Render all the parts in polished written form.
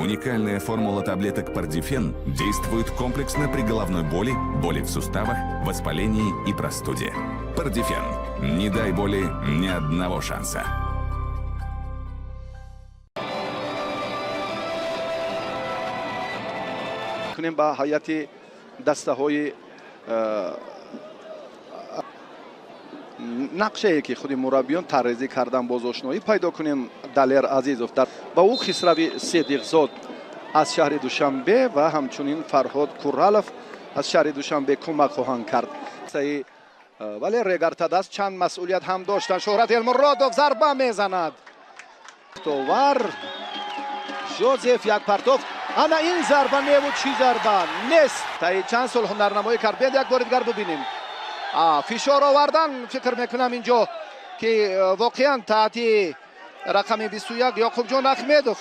Уникальная формула таблеток Пардифен действует комплексно при головной боли, боли в суставах, воспалении и простуде. Пардифен. Не дай боли ни одного шанса. Кунем ба ҳайати дастаҳои нақшае, ки худи мураббиён таррезӣ кардан, боз ошноӣ пайдо кунем. Далер Азизов дар ба ӯ Хисрави Седиқзод аз шаҳри Душанбе ва ҳамчунин Фарҳод Куралов аз шаҳри Душанбе кӯмак хоҳанд кард. Вале Регар-ТадАЗ чанд масъулият ҳам доштанд. Шӯҳрат Элмуродов зарба мезанад, товар Жозеф як партофт. Ана ин зарба неву чӣ зарба нест! Таи чанд сол ҳунарнамоӣ кард. Биёд, як бори дигар бубинем. Фишор овардан, фикр мекунам, инҷо ки воқеан таҳти рақами 21 Ёқубҷон Ахмедов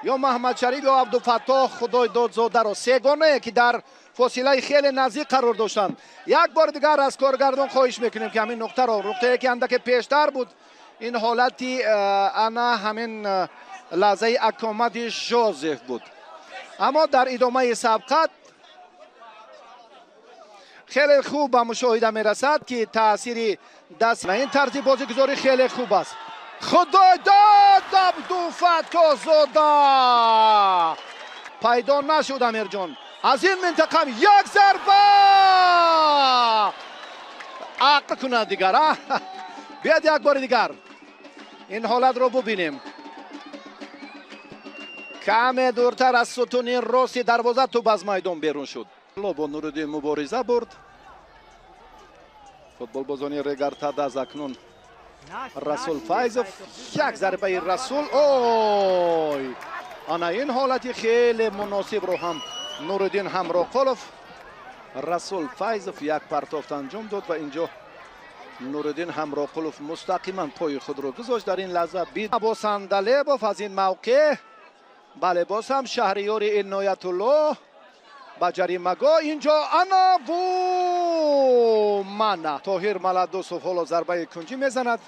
ё Маҳмадшариф ё Абдуфаттоҳ Худойдодзодаро, сегонае ки дар фосилаи хеле наздик қарор доштанд. Як бори дигар аз коргардон хоҳиш мекунем, ки ҳамин нуқтаро, нуқтае ки андаке пештар буд, ин ҳолати ана ҳамин лаҳзаи акомади Жозеф буд. Аммо дар идомаи сабқат хеле хуб ба мушоҳида мерасад, ки таъсири даст ин тарзи бозигузорӣ хеле хуб аст. Худойдод Абдуфаттоҳзода пайдо нашуд. Амирҷон, аз ин минтақа як зарба ақл кунад дигар. Биёд, як бори дигар ин ҳолатро бубинем. Каме дуртар аз сутуни рости дарвоза тӯб аз майдон берун шуд. Бо Нуриддин мубориза бурд футболбозони Регар-ТадАЗ. Акнун Расул Файзов, як зарбаи Расул. Ой, ана ин ҳолати хеле муносибро ҳам Нуриддин Ҳамроқулов. Расул Файзов як партофт анҷом дод ва инҷо Нуриддин Ҳамроқулов мустақиман пои худро гузошт дар ин лаҳза. Бо Сандалебов аз ин мавқеъ, бале, боз ҳам Шаҳриёри Иноятулло ба ҷаримагоҳ. Инҷо ана ву мана Тоҳир Маладусов ҳоло зарбаи кунҷӣ мезанад.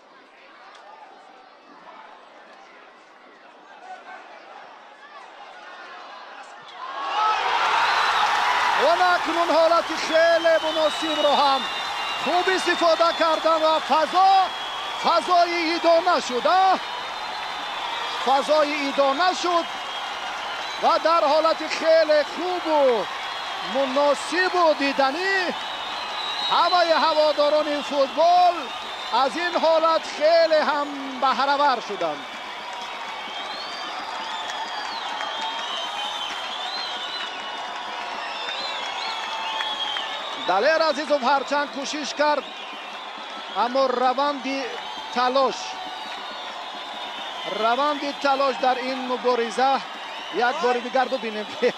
Ана акнун ҳолати хеле муносибро ҳам хуб истифода кардан ва фазо, фазои идона шуд, фазои идона шуд ва дар ҳолати хеле хубу муносибу диданӣ ҳамаи ҳаводорони футбол аз ин ҳолат хеле ҳам баҳравар шуданд. Далер Азизов ҳарчанд кӯшиш кард, аммо раванди талош дар ин мубориза, як бори дигар бубинем, ки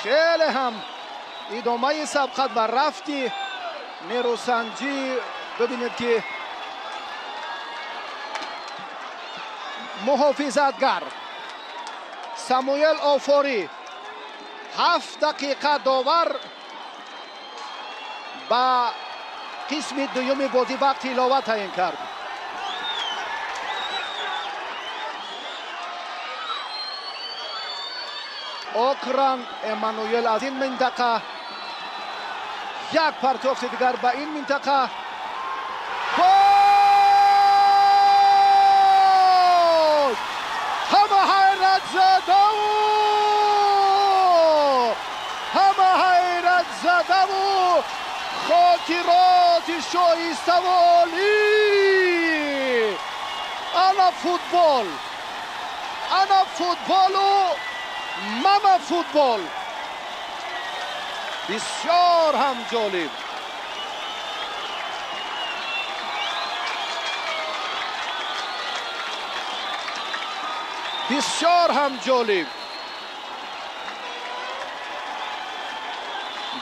хеле ҳам идомаи сабқат ва рафти нерӯсанҷӣ. Бибинед, ки муҳофизатгар Самуэл Офорӣ 7 дақиқа довар ба қисми дуюми бозӣ вақти илова таъин кард. Окран Эммануэл аз ин минтақа як партофти дигар ба ин минтақа. Гол! Ҳама ҳайратзадаву, ҳама ҳайратзадаву хотироти шоиставу олӣ. Ана футбол, ана футболу мама футбол! Бисёр ҳам ҷолиб, бисёр ҳам ҷолиб.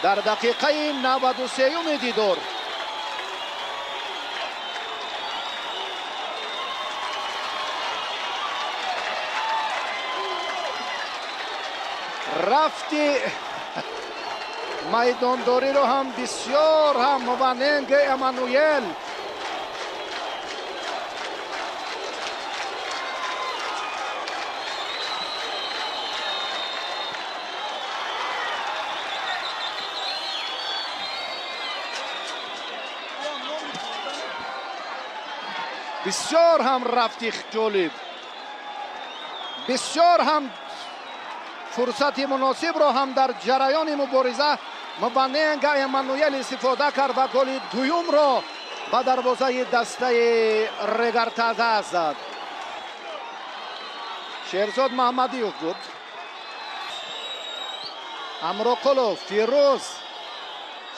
Дар дақиқаи 93-юми дидор рафти майдондориро ҳам бисёр ҳам Мованенг Эммануел. Бисёр ҳам рафти ҷолиб, бисёр ҳам фурсати муносибро ҳам дар ҷараёни мубориза Мбаненга Эммануэл истифода кард ва голи дуюмро ба дарвозаи дастаи Регартадаз зад. Шерзод Маҳмадиев буд. Амроқулов, Фирӯз,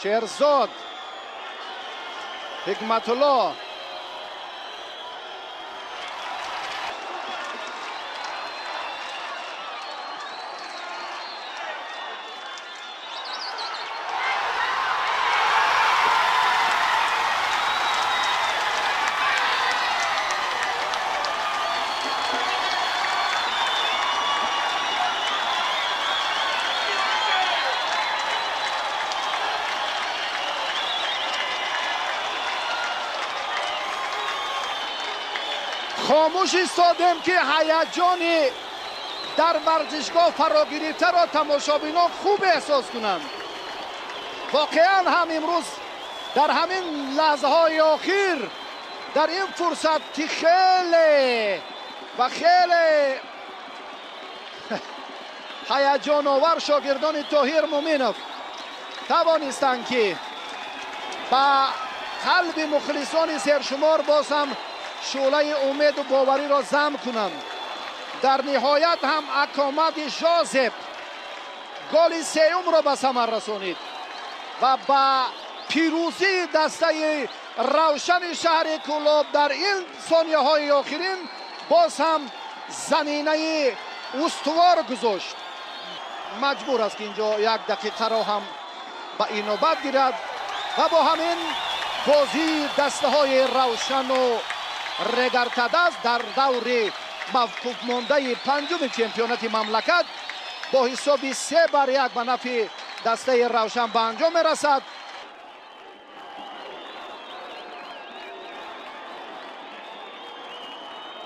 Шерзод, Ҳикматулло. Хомӯш истодем, ки ҳаяҷони дар варзишгоҳ фарогирифтаро тамошобинон хуб эҳсос кунанд. Воқеан ҳам имрӯз дар ҳамин лаҳзаҳои охир, дар ин фурсат, ки хеле ва хеле ҳаяҷоновар, шогирдони Тоҳир Муминов тавонистанд, ки ба қалби мухлисони сершумор боз ҳам шӯълаи умеду бовариро зам кунанд. Дар ниҳоят ҳам Акомади Жозеп голи сеюмро ба самар расонид ва ба пирӯзии дастаи Равшани шаҳри Кӯлоб дар ин сонияҳои охирин боз ҳам заминаи устувор гузошт. Маҷбур аст, ки инҷо як дақиқаро ҳам ба инобат гирад ва бо ҳамин бозии дастаҳои Равшану Регартадаз дар даври мавқуфмондаи панҷуми чемпионати мамлакат бо ҳисоби 3-1 ба нафъи дастаи Равшан ба анҷом мерасад.